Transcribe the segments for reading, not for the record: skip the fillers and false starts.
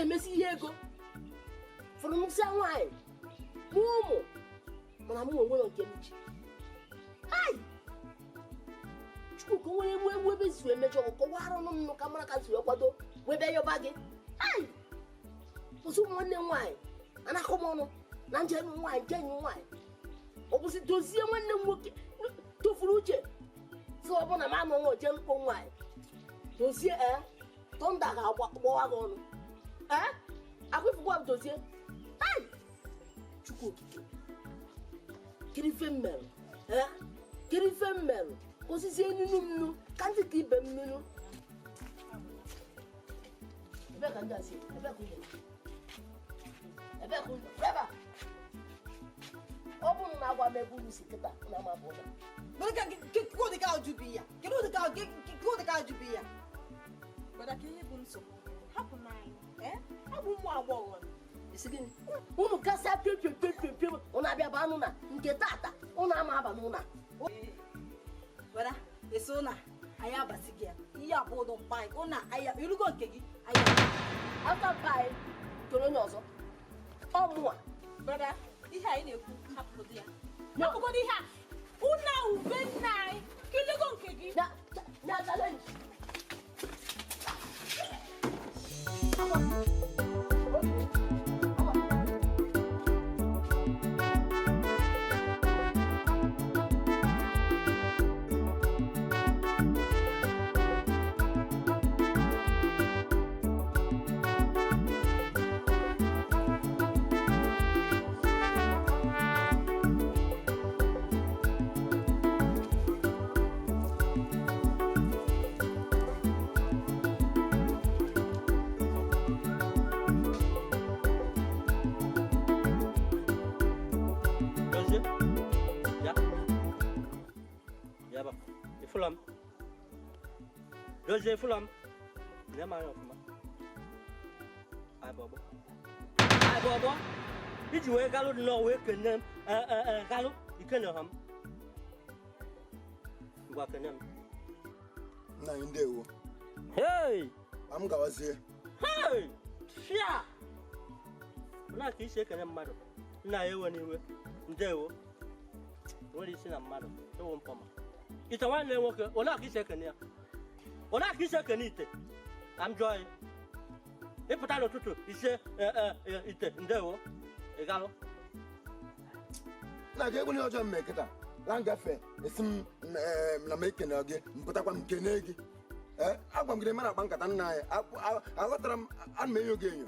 Na-emesi ihe ego fụrụ m sịa nwaanyị mụ ụmụ mana mụ onwere nke m ji. Hai! Chukwu ka o nwere egbu egbu ebe si wee mejọ gị, kọwara ọnụ m nụ ka mara ka si wee kwado wee bịa yọba gị. Hai! Kwụsị ụmụ nwanne m nwaanyị anakọ m ọnụ na njem nwaanyị nke enyi nwaanyị. Ọ bụzi dozie nwanne m nwoke tụfuru uche sị ọ bụ na m anọ nwa jee mkpọ nwaanyị. Dozie ee tọnda ga-agbawa gị ọnụ. Ee akwụfụkwa m dozie. Hai! Chukwu okike. Kedu ife m merụ? Ee kedu ife m merụ? Osisi enunu m nnu ka ndị ka ibe m nunu. Ebee ka ndị a si? Ebee ka unu nọ? Ebee ka unu nọ? Ebe a! Ọ bụrụ na agwa m ebe unu si kịta, unu ama bụ ụlọ. Brother, ka ihe bụ nsogbu hapụ n'anyị ee ọ bụ ụmụ agbọghọ. Isi gịnị? Unu gasịa pio pio pio pio pio unu abịa baa n'ụlọ nke tata unu ama aba n'ụlọ. Brother, eso na anyị abasị gị ya. Ihe a bụ ụdọ mpa anyị ụna anyị irugo nke gị anyị After mpa anyị toro onye ọzọ. Ọ mụnwa. Brother, ihe anyị na-ekwu hapụgodo ya. Hapụgodo ihe a. Ụna ube nna anyị kelego nke gị. Na na challenge. Dozie fụlọ m nne m anya ọfụma. Anyị bụ ọgbọ. Anyị bụ ọgbọ. Iji wee galụ nnọọ wee kene m, galụ ikene ha m. Ngwa kene m. Nna anyị ndewo. Hey! Ma m gawazie. Hey! Fịa! Olee ka isi ekene mmadụ? Nna ya ewe n'iwe. Ndewo. Nwere isi na mmadụ, ewo mpọma. Ite nwanne nwoke, olee ka isi ekene ya? Olee ka isi ekene ite? Ka m jụọ ya. Ịpụta n'ụtụtụ ise ite ndewo. Ị galụ? Nna gị egwu ọjọọ mme kịta. La ngafe esi m na m ekene gị mpụtakwa m kene gị. Agwa m gị na ị na-akpa nkata nna anyị. Aghọtara m ana m enyo gị enyo.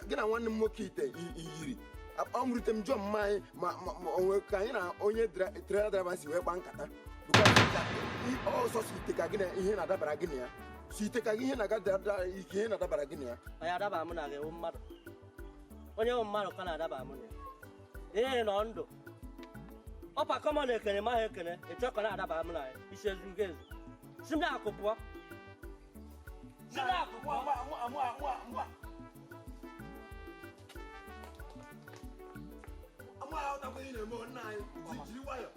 Gị na nwanne m nwoke ite yiri. Ọ mụrite m jụọ mma anyị ma onwe ka anyị na onye trailer driver si wee kpaa nkata. Ọsọ si ite ka gị na ihe na-adabara gị na ya. Si ite ka gị ihe na-aga ihe na-adabara gị na ya. Onye adaba mụ na gị wụ mmadụ. Onye wụ mmadụ ka na-adaba mụ na ya. Ihe nọ ndụ. Ọpa kọmọ na ekene ma ha ekene, ịchọ ka na-adaba mụ na ya. Isi ezu gị ezu. Si m na-akụ pụọ. Si m na-akụ pụọ. Jiri nwayọ.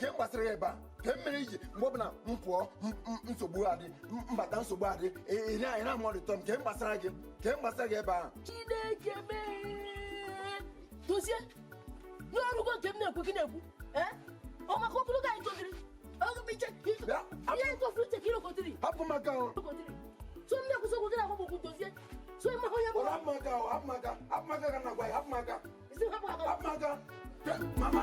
Ke m gbasara ya ebe a ke m mere iji mgbe ọbụla m pụọ nsogbu adị mbata nsogbu adị ị na-amọlịtọ m ke m gbasara gị ke m gbasara gị ebe ahụ. Chineke mee dozie n'ọrụgo nke m na-ekwu gị na-ekwu ọ maka ogologo anyị toziri ihe anyị tofuru uche ka ịrụkọtiri hapụ m aka ahụ. So m na-ekwusi okwu gị na-agwa m okwu dozie so ị mahụ onye bụ hapụ m aka ahụ, hapụ m aka hapụ m aka ka m na-agwa ya hapụ m aka. Si hapụ aka. Hapụ m aka. Mama.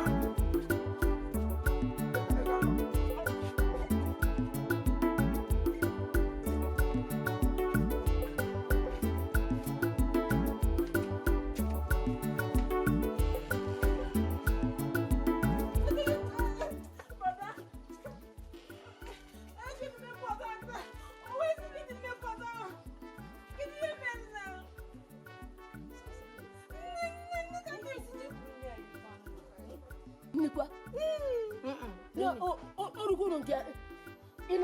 Nnukwu orugwu unu nke ị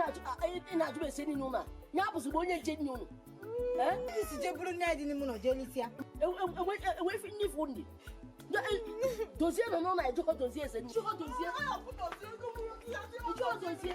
na-ajụ ese niile ụlọ a ya bụzigbo onye nche nne unu. Isi je buru nne dị n'ime ụlọ jee lisi ya. Enwe ndị fụ ndị dozie nọ n'ụlọ ejikọ dozie ese jikọ dozie jikọ dozie.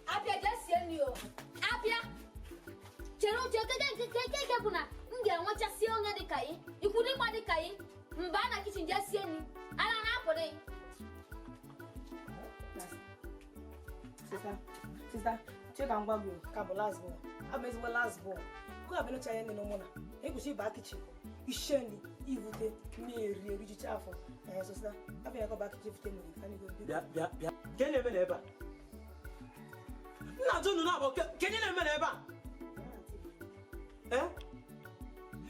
Abịa jee sie nri o. Abịa chere uche keke bụ na m ga-enwechasị onye dị ka ị ikwuru ịgba dị ka ị mba na kichin jee sie nri ara na-apụrụ ị. Sista, che ka m gwa gị ka bụ last born. Abụ ezigbo last born. Kụ abụ n'oche anya nne n'ụmụ na ekwesị ịba kichin ishe nri ivute mmiri erijucha afọ. So sista, abụ ya ka ba kichin vute mmiri ka anyị go Bịa bịa bịa. Ke na-eme n'ebe a? Nna ajụ unu na-abụ ke na-eme n'ebe a? Ee?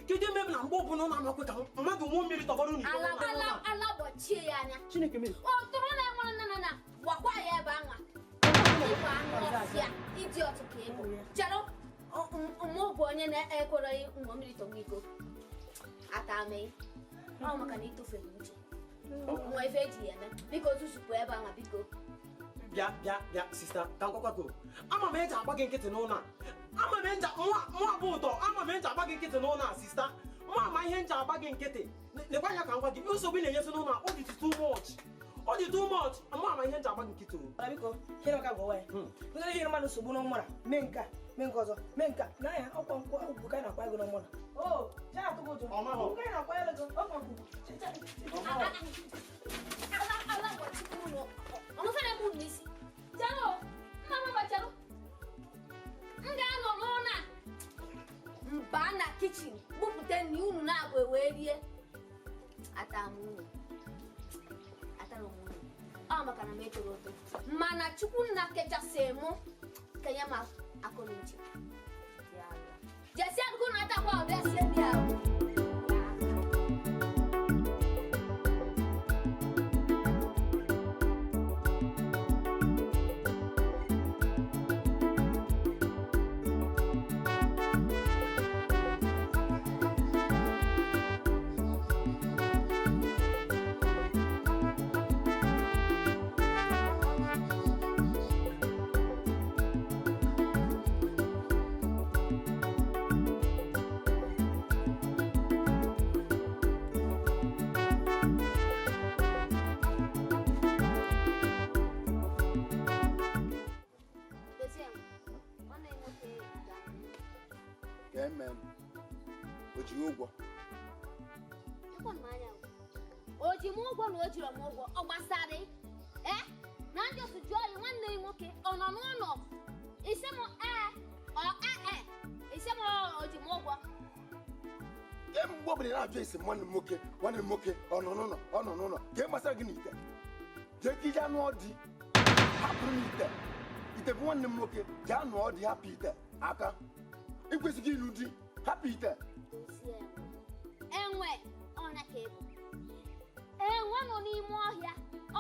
Kedu eme na mgbe ọbụla ọ na-amakwe ka mmadụ nwụọ mmiri tọgbọrọ unu iko Ala ala ala gbọchie ya anya. Chineke mere. Ọ tụrụ na enwere nne na nna gbakwa ya ebe anwa. Ịbụ anụ ọfịa ịdị ọtụ ka ịbụ. Chere mụ bụ onye na-ekwere ṅụọ mmiri tọgbọ iko. Ata m ọ maka na itofere uche. Nwa ife eji ya eme. Biko tụsupụ ebe anwa biko. Bịa bịa bịa sista ka m gwakwa gị. Ama m eji agba gị nkịtị n'ụlọ a. Ama m eji mụ abụ ụtọ ama m eji agba gị nkịtị n'ụlọ a sista. Mụ ama ihe nji agba gị nkịtị. Lekwa anya ka m gwa gị nsogbu ị na-enyesi n'ụlọ a ọ dị too much. Ọ dị too much. Mụ ama ihe nji agba gị nkịtị o. Biko, here ka gwa ya. Biko ihe mmadụ nsogbu n'ụmụ na mee nke a, mee nke ọzọ, mee nke a. Na ya ọkwa nkwụ ugwu ka na-akwa ego n'ụmụ na. O, jee atụ gị ụjọ. Ugwu ka na-akwa ego, ọkwa nkwụ. Ala ala gbọchikwa unu. Ọmụfere m unu n'isi. Chere o, mma mma chere. M ga-anọ n'ụlọ a. Mba na kichin gbupụta nri unu na-abụ wee rie. Ata m unu. Atara m unu. Ọ maka na m etoro ụtọ. Mana Chukwunna kechasị mụ kenye m akọnuche. Jesi akụkụ na atakwa ọbịa sie nri ahụ. O ji ụgwọ. O ji m ụgwọ na o jiri m ụgwọ ọ gbasara ee na ndị otu jụọ ya nwanne ya nwoke ọ nọ n'ụlọ isi m ee ọ ee isi m o ji m ụgwọ. Kemgbe ọbụla ị na-ajụ esi nwanne m nwoke ọ nọ n'ụlọ ọ nọ n'ụlọ ka e gbasara gị n'ite jee ka ije anụ ọdị hapụrụ m ite ite bụ nwanne m nwoke jee anụ ọdị hapụ ite aka ị kwesịghị ịlụ di hapụ ite. Enwe ọnya ka ịbụ enwe nọ n'ime ọhịa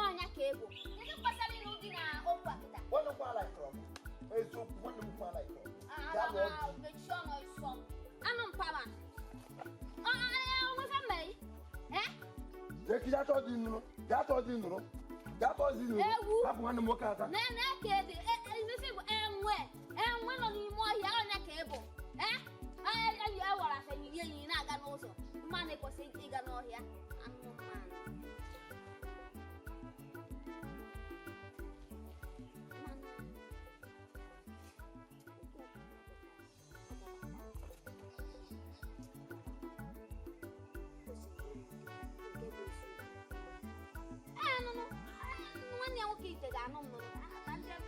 ọnya ka ịbụ kedu gbasara ịlụ di na okwu a kịta? Nwanne m kwala ikọrọ m eziokwu nwanne m kwala ikọrọ m. Mechie ọnụ ịsọ anụ mpama onwefe mmeri Jee ka ije atọ dị nụrụ jee atọ dị nụrụ jee atọ dị nụrụ hapụ nwanne m nwoke aka. Na ka ede ife bụ enwe enwe nọ n'ime ọhịa ọnya ka ịbụ ee ewara afa yiri enyi na-aga n'ụzọ mmanụ ekwesịghị ịga n'ọhịa Ee, nụnụ, nwanne ya nwoke ite ga-anụ m nụnụ. Ka ndị ewu!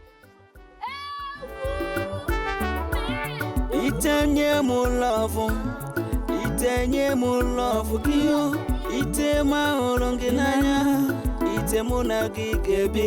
Itenye m lọvụ, itenye m lọvụ gị o, ite m ahụrụ gị n'anya, ite mụ na gị ga-ebi.